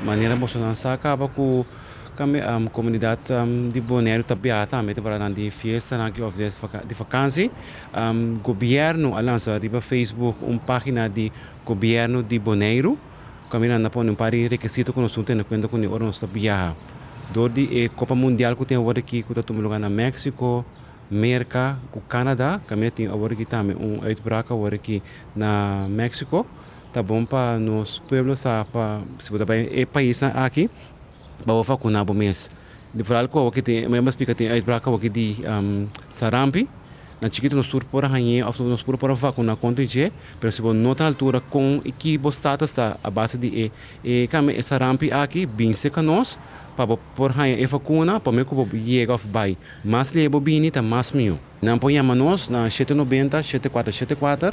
Manera bosonan sa kaba ku komunidat di Boneiru ta biaha tambe temporadanan di fiestanan aki òf di fakansi. Gobièrnu a lansa riba Facebook un página di Gobièrnu di Boneiru kaminda nan a pone un par di rekisito ku nos tin tene kuenta kuné ora nos ta biaha. Dor di e Kopa Mundial ku tin awor aki ku ta tuma lugá na Mexico, Merka ku Canada, kaminda tin awor aki tambe un uitbraak awor aki na Mexico. Ta bon pa nos pueblo sa pa si bo ta bai e paisnan aki pa bo vakuna bo mes. Di foral ku awor ki tin, mi a splika tin uitbraak awor ki di sarampi, na chikitu nos tur por a hañ'é òf nos tur por a vakuna kontra dje, pero si bo no ta na altura kon i ki bo status ta a base di e e kami e sarampi aki bin serka nos pa bo por haña e vakuna promé ku bo yega òf bai. Mas lihé bo bini ta mas mihó. Nan por yama nos na 790 7474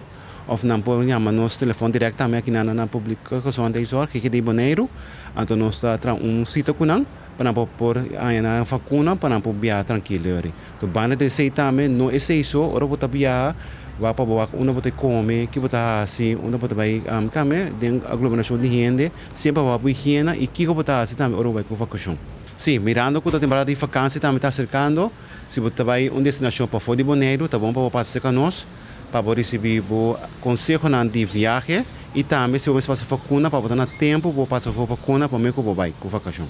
òf nan por yama nos telefòn dirèkt tambe aki na na Publieke Gezondheidszorg, GGD Boneiru. Anto nos ta traha un sita ku nan pa nan por por haña nan vakuna pa nan por biaha trankil dor. Anto banda di esei tambe no esei so, ora bo ta biaha wak pa bo wak unda bo ta kome, ki bo ta hasi, unda bo ta bai kame den aglomerashon di hende, semper wak bo higiena i kiko bo ta hasi tambe ora bo bai ku vakashon. Sí, mirando ku ta temporada di vakansi tambe ta aserkando, si bo ta bai un destinashon pafó di Boneiru, ta bon pa bo pasa serka nos pa bo risibí bo konsehonan di viahe i tambe si bo mester pasa vakuna pa bo ta na tempu pa bo pasa bo vakuna promé ku bo bai ku vakashon.